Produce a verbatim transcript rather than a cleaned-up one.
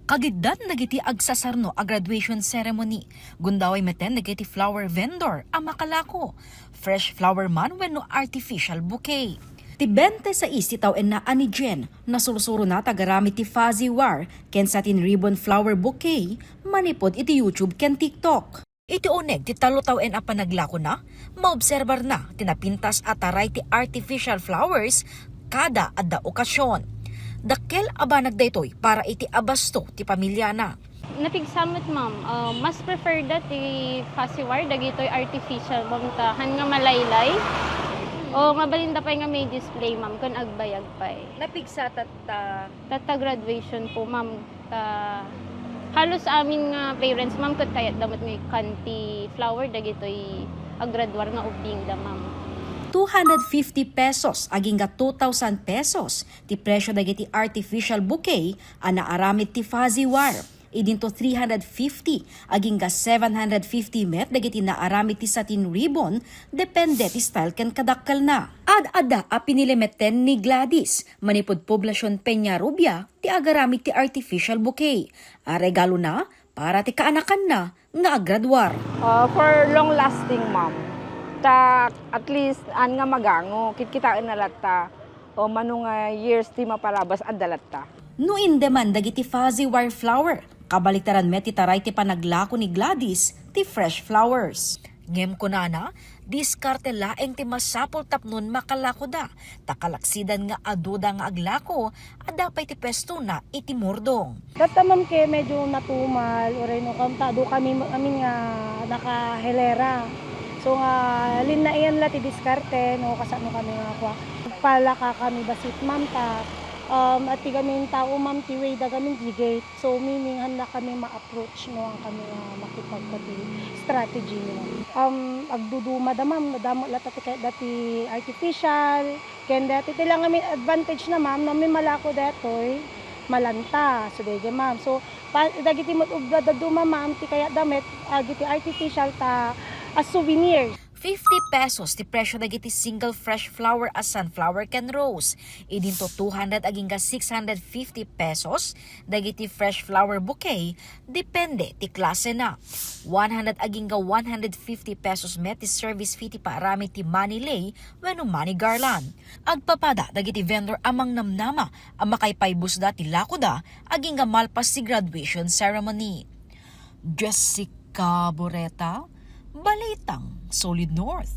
Kagiddan dagiti agsasarno a graduation ceremony, gundaway metten dagiti flower vendor a makalako, fresh flower man wenno artificial bouquet. Ti bente sais ti tawenna a ni Jen, nasursurona ti agaramid ti fuzzy wire ken satin ribbon flower bouquet manipud iti YouTube ken TikTok. Iti uneg ti tallo tawen a panaglakona, maobserbarna ti napintas a taray ti artificial flowers kada adda okasion. Dakkel a banag daytoy para iti abasto ti pamiliana. Napigsa met, ma'am. Ah, mas prefer da ti fuzzy wire dagitoy artificial, ma'am, ta han nga malaylay. O mabalinda pay nga may display, ma'am, kun agbayag pay. Napigsa tatta? Tatta graduation po, ma'am. Ta halos amin nga parents, ma'am, ket kayatda met nga ikkan ti flower dagitoy aggraduar nga ubbingda, ma'am. Two hundred fifty pesos agingga two thousand pesos ti presyo dagiti artificial bouquet a naaramid ti fuzzy wire. Idinto three hundred fifty agingga seven hundred fifty met dagiti naaramid ti satin ribbon, depende ti style ken kadakkelna. Ad-adda a pinili metten ni Gladys manipud Poblacion Peñarrubia ti agaramid ti artificial bouquet a regalona para ti kaanakanna nga aggraduar. Ah, for long lasting, ma'am. Ta at least, an nga magango, kitkitaenna latta. O mano nga years ti mapalabas, adda latta. No indeman dagiti fuzzy wire flower, kabaliktaran met ti taray ti panaglako ni Gladys ti fresh flowers. Ngem kunana, diskarte laeng ti masapul tapnon makalakoda, ta kalaksidan nga aduda nga aglako, adda pay ti puestona iti murdong. Tatta, ma'am, ket medyo natumal, uray no, kam-, ta adu kami, amin nga nakahilera. So nga, linnaen la ti diskarte, no, kasano kami nga kua. Palaka kami bassit, ma'am, ta, um, at ti gamin tao, ma'am, ti way da gamin di gate. So, meaning, han da kami ma-approach, no, han kami nga makipagkua ti strategy, no. Um, agduduma da, ma'am, nadamo latta ti kayat da ti artificial, ken dati, ti lang amin advantage na, ma'am, no, amin malako datoy, malanta. So, daydi, ma'am. So, pa, dagiti met ubra da duma, ma'am, ti kayat da met, agiti artificial ta, a souvenir. Fifty pesos ti presyo dagiti single fresh flower a sunflower ken rose. Idinto two hundred agingga six hundred fifty pesos dagiti fresh flower bouquet, depende ti klasena. One hundred agingga one hundred fifty pesos met ti service fee ti paaramid ti money lei wenno money garland. Agpapada dagiti vendor a mangnamnama a makaipaibusda ti lakoda agingga malpas ti graduation ceremony. Jessica Boreta, Balitang Solid North.